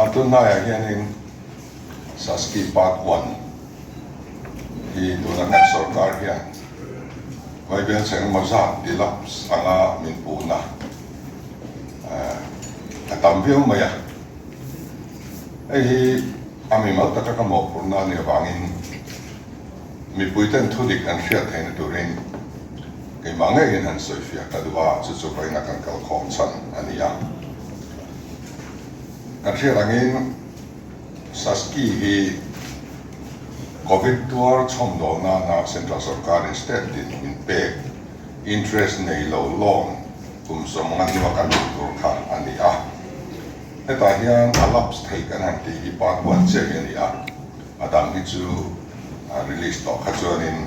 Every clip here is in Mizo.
Tunhnaiah hianin Saski Part One hi tuna kan sorkar hian vaibelchhe engemaw zat ti lapse anga min puhna a tam viau mai a. Hei hi a mimal taka ka mawhphurhna a nih avangin mipuiten thudik an hriat theihna turin keimah ngeiin han sawifiah ka duh a, chu chu vawiina kan kalkhawm chhan a ni a. Kan hriat angin Saski hi Covid tuar chhawmdawl nana Central sorkarin state tin min pek interest nei lo loan kum 50 hnua kan hmuh tur kha a ni a. Hetah hian a lapse thei kan han tih hi part one chiah hi a ni a, a dang hi chu release tawh kha chuanin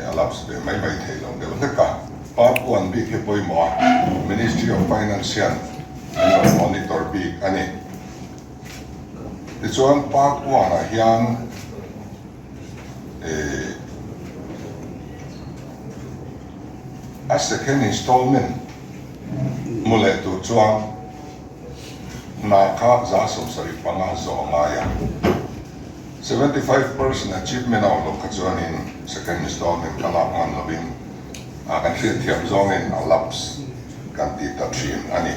a lapse ve mai mai thei lo deuh hlek a. Part one bik hi pawimawh a, Ministry of Finance hian min rawn monitor bik a ni. Tichuan part one ah hian eh a second installment hmu leh tur chuan hna kha 75% zawh a ngai a, 75% achievement a awm loh kha chuanin second installment kha lak hman lovin a kan hriatthiam zawngin a lapse kan ti ta thin a ni.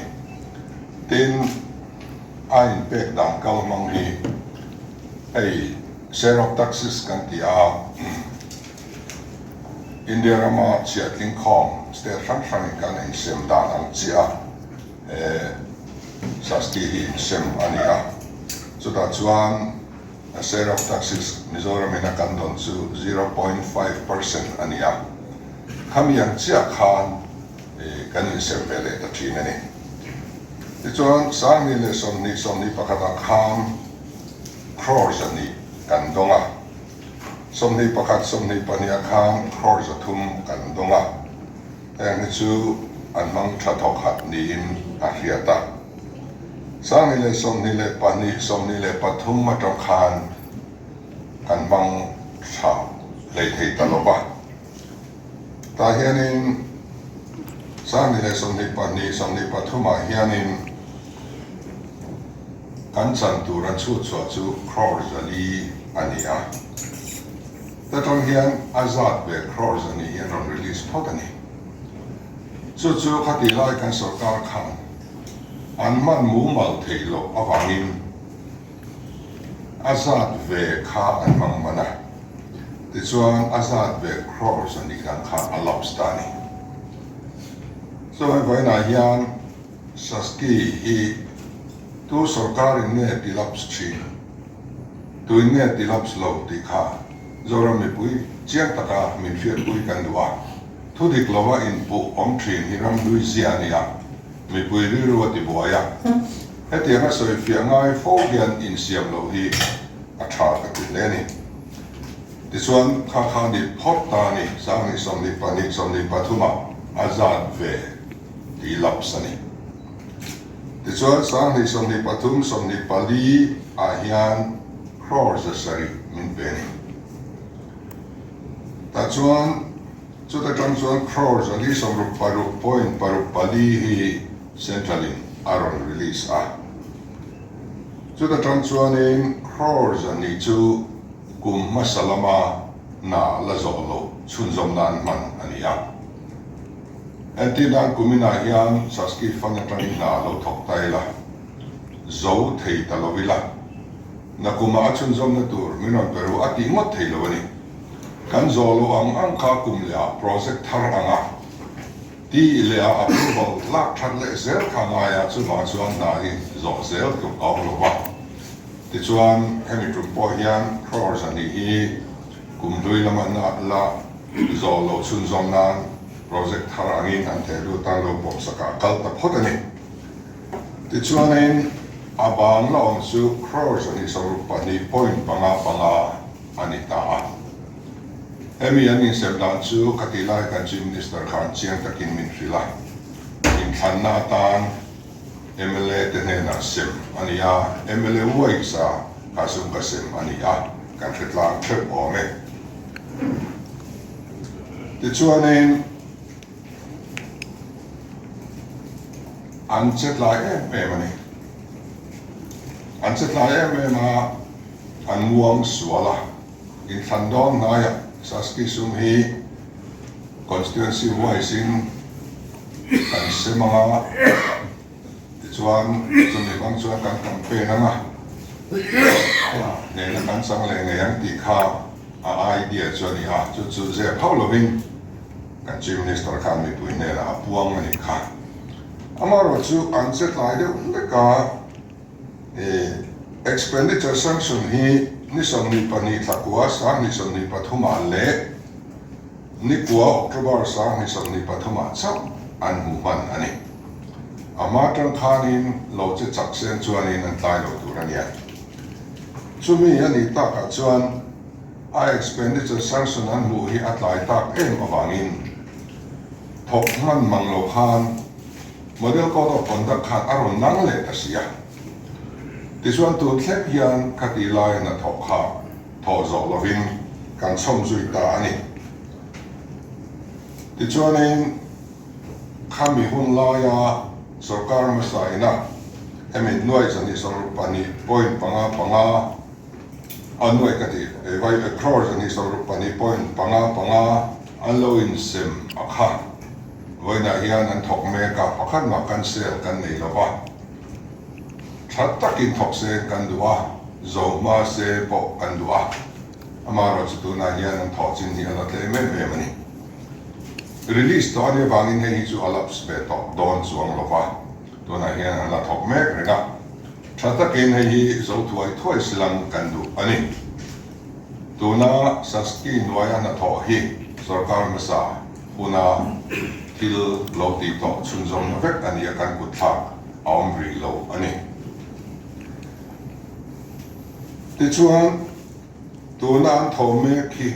Tin, a inpek dan kal hmang hi hei share of taxes kan ti a, India rama chhiahtling khawm state hrang hrangin kan insem dan ang chiah a he Sasti hi insem a ni a. Chutah chuan a share of taxes Mizoramin a kan dawn chu 0.5% a ni a, khami ang chiah khan kan insem ve leh ta thin a ni. Tichuan, Sangni leh 20, 21 ah khan crore 2 kan dawng a, 21, 22 ah khan crore 3 kan dawng a, heng hi chu an hmang tha thawk khat niin a hriat a. Sangni leh 22, 23 atang khan kan hmang tha hlei thei ta lo va. Tah hianin 2022, 23 ah hianin kan chan tur an chhut chhuah chu crore 400 a ni a. Ta tang hian a zat ve crore 400 hi an rawn release phawt a ni. Chu chu khati lai kan sorkar khan an hman mumal theih loh avangin a zat ve kha an hmang hman a. Tichuan a zat ve crores a nih dan kha a lapse ta a ni. Chuan vawiinah hian Saski hi tu sorkarin nge ti lapse thin, tuin nge ti lapse lo tih kha Zoram mipui chiang taka min hriatpui kan duh a. Thudik lova inpuh awm thin hi ramhlui zia a ni a, mipui rilru a tibuai a. Hetianga sawifiah ngai fo hian insiam loh hi a tha ka ti hle a ni. Tichuan, kha kha ni phawt ta a ni, 2022, 23 ah a zat ve ti lapse a ni. Tichuan, 2023, 24 ah hian crore 700 min pe a ni. Tah chuan, chuta tang chuan crore 466.64 hi Central in a rawn release a. Chuta tang chuanin crore 200 chu kum hmasa lama hna la zawh loh chhunzawm nan hman a ni a. Entir nan kuminah hian Saski Fund atangin hna lo thawk ta ila, zo thei ta lo ila, nakumah a chhunzawmna tur min rawn pe ru a tih ngawt thei lo a ni. Kan zawh loh ang ang kha kum lehah project thar anga Tih leh a approval lak that leh zel kha ngai a, chuvang chuan hna hi zawh zel tluk a awm lo va. Tichuan, hemi tum pawh hian crore 200 hi kum hlui lama na la zawh loh chhunzawm nan project thar angin an theh lut a, lo pawmsak ah kal ta phawt a ni. Tichuanin, a bang la awm chu crore 262 point panga panga a ni ta a. Hemi an insem dan chu ka tih lai kan Chief Minister khan chiang takin min hrilh a, inthlanna atan mla te hnenah sem a ni a, mla wise a kha sum ka sem a ni a, kan hre tlang theuh awm e. Tichuanin an che tlai em em a ni. An che tlai em em a, an muang sual a. Inthlan dawn hnaiah Saski sum hi constituency wise in kan sem ang a, tichuan chumi hmang chuan kan campaign ang a, hnehna kan chang leh ngei ang tih kha a idea chu a ni a, chu chu zep hauh lovin kan Chief Minister khan mipui hnenah a puang a nih kha. Amaherawhchu an che tlai deuh hlek a. Expenditure sanction hi ni 22 thlakua 2023 ah leh ni kua October 2023 ah chauh an hmu hman a ni. A hma tang khanin lo che chak sen chuanin an tlai lo tur a nia. Chumi a nih takah chuan a expenditure sanction an hmuh hi a tlai tak em avangin thawk hman mang lo khan Model Code of Conduct khan a rawn nang leh ta si a. Tichuan tun thleng hian khati lai hnathawk kha thawh zawh lovin kan chhawm zui ta a ni. Tichuanin khami hun laia sorkar hmasa ina hemi nuai zahnih 62 point panga panga a nuai ka ti vai crore 262 point panga panga an lo insem a kha. Vawiinah hian an thawk mek a, pakhat mah cancel kan nei lo va, tha takin thawk se kan duh a, zo hma se pawh kan duh a, amaherawhchu tunah hian an thawh chin hi a la tlem em em a ni. Release tawh a nih avangin hei hi chu a lapse ve tawh dawn chuang lo va, tunah hian an la thawk mek reng a, tha takin hei hi zo thuai thuai silang kan duh a ni. Tuna Saski hnuaia hnathawh hi sorkar hmasa huna thil lo tih tawh chhunzawmna vek a ni a, kan kut thlak a awm rih lo a ni. Tichuan, tuna an tho mek hi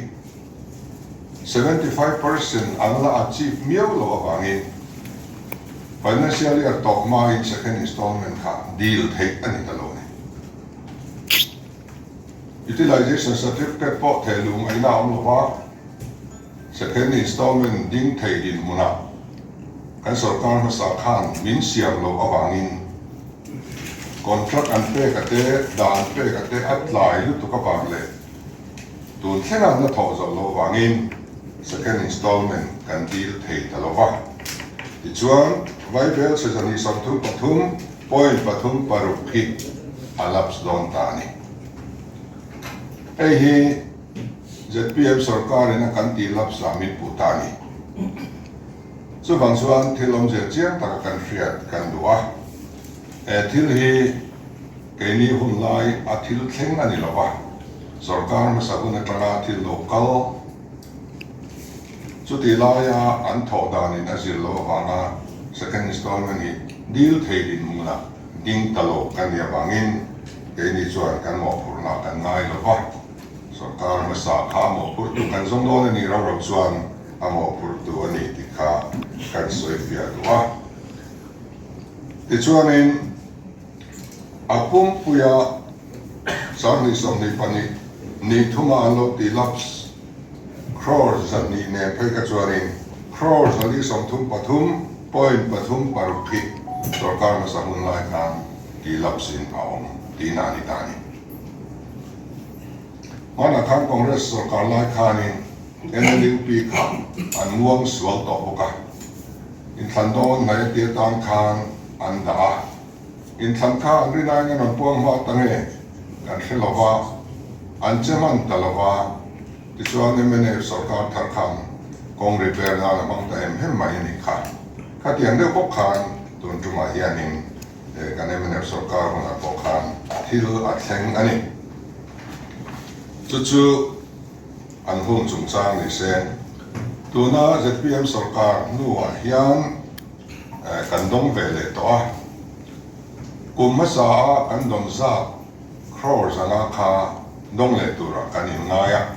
75 percent an la achieve miau loh avangin financial year tawp hmain second installment kha dil theih a ni ta lo a ni. Utilization certificate pawh theh luh ngaihna a awm lo va, second installment ding thei dinhmunah kan sorkar hmasa khan min siam loh avangin contract an pek a te, dan pek a te a tlai lutuk avang leh tun thlenga an la thawh zawh loh avangin second installment kan dil thei ta lo va. Tichuan, Vaibel 233 point 36 hi a lapse dawn ta a ni. Hei hi zpm sorkarin a kan tih lapse ah min puh ta a ni. Chuvang chuan thil awmzia chiang taka kan hriat kan duh a. He thil hi keini hun lai a thil thleng a ni lo va, sorkar hmasa hun atanga thil lo kal Chutih laia an thawh danin a zir loh avanga second installment hi dil thei dinhmunah ding ta lo kan nih avangin keini chuan kan mawhphurhna kan ngai lo va, sorkar hmasa kha a mawhphurhtu kan zawng dawn a nih rau rau chuan a mawhphurhtu a ni tih kha kan sawi fiah duh a. Tichuanin a pumpuia 2022 ni thuma an lo ti lapse Crore 200 nen phei kha chuanin crore 433 point 36 hi sorkar hmasa hun lai khan tih lapse-in a awm tihna a ni ta a ni. Hmanah khan Congress sorkar lai khanin NLUP kha an muang sual tawh bawk a, inthlan dawn hnaih atir tan khan an dah a, Inthlan kha an rinaiin an rawn puang hma ta nge kan hre lo va, an che hman ta lo va, tichuan mnf sorkar thar khan kawng repair nan a hmang ta hem hem mai a nih kha. Khatiang deuh bawk khan tun tumah hianin kan mnf sorkar hunah pawh khan thil a thleng a ni. Chu chu an hun chungchang ni se. Tuna zpm sorkar hnuah hian Kan dawng ve leh tawh a, kum hmasa a kan dawn zat crore zanga kha dawng leh turah kan inngai a,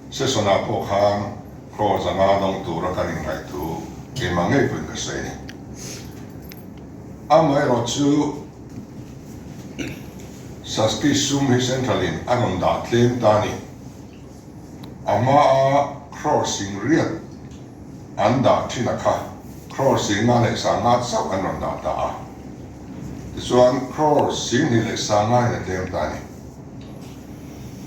session ah pawh khan crore zanga dawng tura kan inngaih thu keimah ngei pawhin ka sawi a ni. Amaherawh chu Sasti sum hi Central in a rawn dah tlem ta a ni. A hmaa crore sing riat an dah thin a kha crore 5 leh 5 chauh an rawn dah ta a. Tichuan crore 25 in a tlem ta a ni.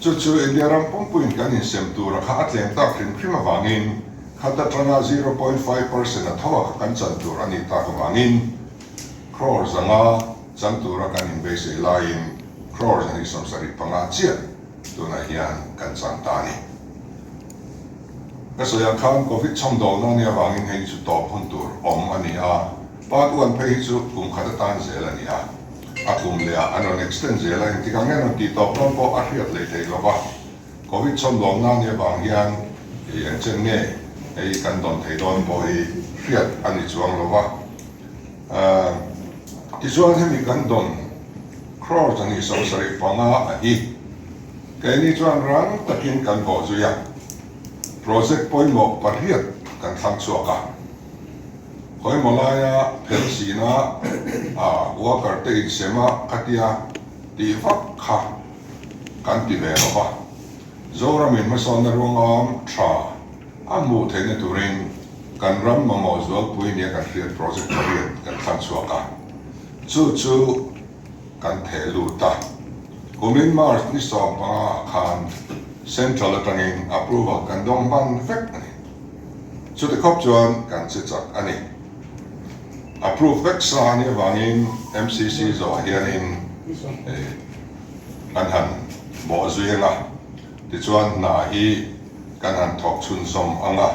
Chu chu India ram pumpuiin kan insem tura kha a tlem tak hrim hrim avangin khat atanga 0.5% a tho a kha kan chan tur a nih tak avangin crore 500 chan tura kan inbeisei laiin crore 275 chiah tunah hian kan chang ta a ni. Ka sawi ang khan Covid chhawmdawlna a nih avangin hei chu tawp hun tur awm a ni a, part one phei hi chu kum khat atan zel a ni a, a kum leh ah an rawn extend zel a, engtik ang nge an rawn tih tawp dawn pawh a hriat leh theih lo va, Covid chhawmdawlna a nih avang hian hei eng chen nge hei kan dawn thei dawn pawh hi hriat a ni chuang lo va. Tichuan hemi kan dawn crore 275 a hi keini chuan rang takin kan bawh zui a, project pawimawh pariat kan thlang chhuak a. Khawimaw laia phel sina a worker te insem a khatia tih vak kha kan ti ve lo va, Zoramin hmasawnna ruangam tha A hmuh theihna turin kan ram mamawh zualpui nia kan hriat project pariat kan thlang chhuak a, chu chu kan theh lut a. Kumin March ni 15 ah khan Central atangin approval kan dawng hman vek a ni. Chuti khawp chuan kan che chak a ni. Approve vek sa a nih avangin MCC zawh hianin kan han bawh zui ang a. Tichuan hna hi kan han thawk chhunzawm ang a,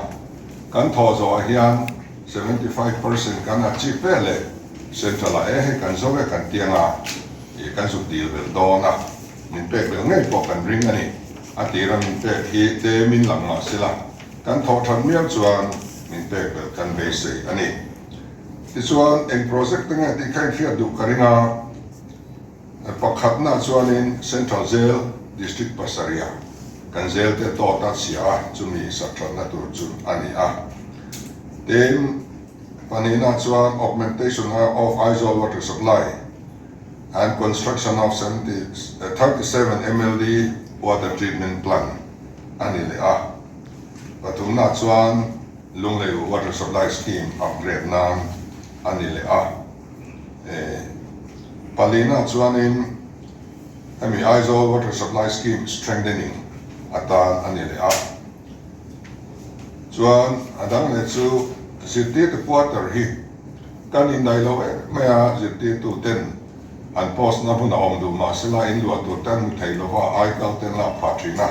kan thawh zawhah hian 75% kan achieve ve leh Central ah e hei kan zo e kan ti ang a, ih kan zuk dil belh dawn a, min pek belh ngei pawh kan ring a ni. A tira min pek hi tlemin lang mah sela, kan thawh that miau chuan min pek belh kan beisei a ni. Tichuan eng project te nge tih kha inhriat duh ka ring a. Pakhatna chuanin Central Jail District pasarih ah kan jail te tawt a chhia a, chumi sakthatna tur chu a ni a. Tin, pahnihna chuan Augmentation of Aizawl Water Supply and Construction of 37 MLD Water Treatment Plant a ni leh a. Pathumna chuan Lunglei Water Supply Scheme upgrade nan a ni leh a. Palina chuanin hemi Aizawl Water Supply Scheme strengthening atan a ni leh a. Chuan a dang leh chu zirtirtu quarter hi kan indaih lo em mai a, zirtirtu ten an post na hmun a awm duh mahsela in luah tur te an hmu thei lova, aikal te an lak phah thin a,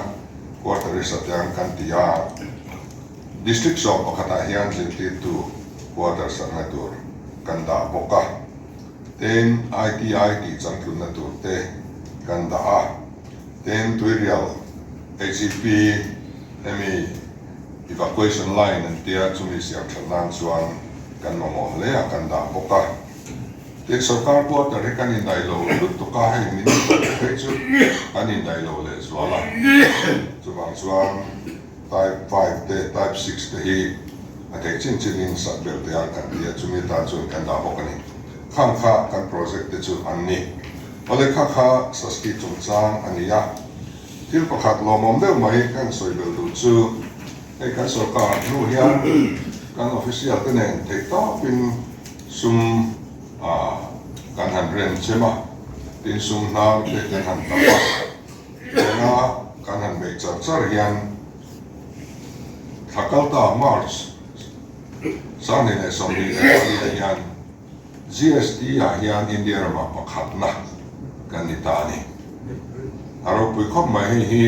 quarter hi satiang kan ti a. District 11 ah hian zirtirtu quarter sakna tur kan dah bawk a, tin ITI tih changtlunna tur te kan dah a, tin Tuirial HEP hemi evacuation line an tia chumi siam that nan chuan kan mamawh hle a kan dah bawk a, tin sorkar quarter hi kan indaih lo lutuk a, hei minister te phei chu an indaih lo lehzual a, chuvang chuan. Type five te, Type six te hi a theih chin chinin sak belh te ang kan ti a, chumi atan chuan kan dah bawk a ni. Khang kha kan project te chu an ni. Awle kha kha Saski chungchang a ni a. Thil pakhat lawmawm deuh mai kan sawi belh duh chu hei kan sorkar hnu hian kan official te nen theih tawpin sum kan han ren chem a, tin sum hnar te kan han tap a. Tuna kan han beih char char hian thla kalta March 2024 ah hian GST ah hian India ramah pakhatna kan ni ta a ni. A ropui khawp mai hei hi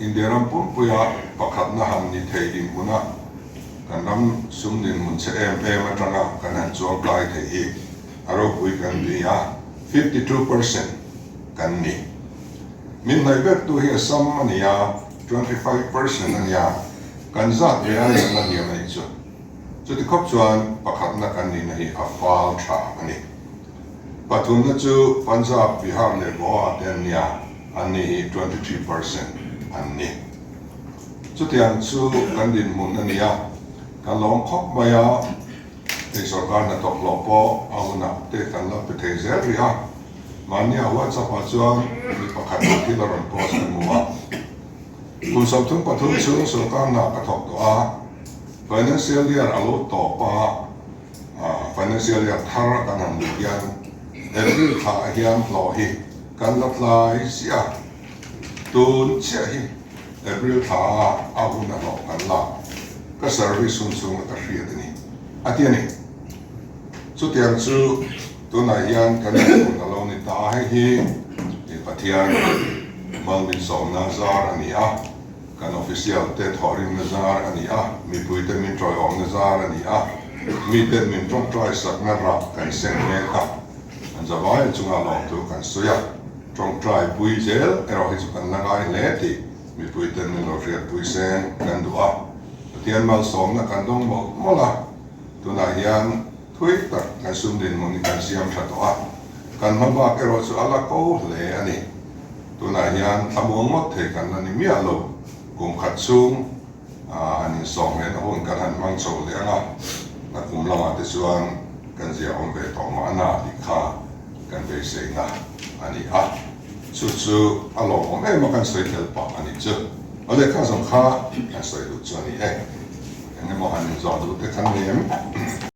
India ram pumpuia pakhatna han ni thei dinhmuna kan ram sum dinhmun che em em atanga kan han chuangkai thei hi a ropui kan ti a, 52%. Kan ni. Min hnaih bertu hi Assam a ni a, 25% a nia, kan zat ve a lian la hniam a nih chu. Chuti khawp chuan pakhatna kan nihna hi a fal tha a ni. Pathumna chu Punjab, Bihar leh Goa te an nia, an ni hi 23% an ni. Chutiang chu kan dinhmun a ni a, kan lawm khawp mai a, hei sorkar hnathawk hlawh pawh a hunah te kan la pe thei zel rih a. Mahnia WhatsApp ah chuan mi pakhat in thil a rawn post ka hmu a. Kum 33 chhung sorkar hna ka thawk tawh a, financial year a lo tawp a, Financial year thar a kan han luh hian April thla ah hian hlawh hi kan la tlai chiah a, tun chiah hi April thla a a hun a hlawh kan lak ka service hun chhunga ka hriat a ni a ti a ni. Chutiang chu tunah hian kan inhmun a lo ni ta a, hei hi Pathian mal min sawmna zar a ni a, kan official te thawhrimna zar a ni a, mipuite min tawiawmna zar a ni a, miten min tawngtai sakna rah kan seng mek a, an zavai chunga lawmthu kan sawi a, tawngtai pui zel erawh hi chu kan la ngai hle tih mipuiten min lo hriatpui seng kan duh a, Pathian malsawmna kan dawng mawlh mawlh a. Tunah hian thui tak kan sum dinhmun hi kan siam tha tawh a, kan hma bak erawh chu a la ko hle a ni. Tunah hian thlamuang ngawt thei kan la ni miah lo, kum khat chhung han insawm lehna hun kan han hmang chho leh ang a, na kum lamah te chuan kan zia awm ve tawh mahna tih kha kan beiseina a ni a. Chu chu a lawmawm em a kan sawi tel pah a nih chu. A lehkha zawng kha kan sawi duh chu a ni e. Eng emaw han inzawh duh te khan nei em?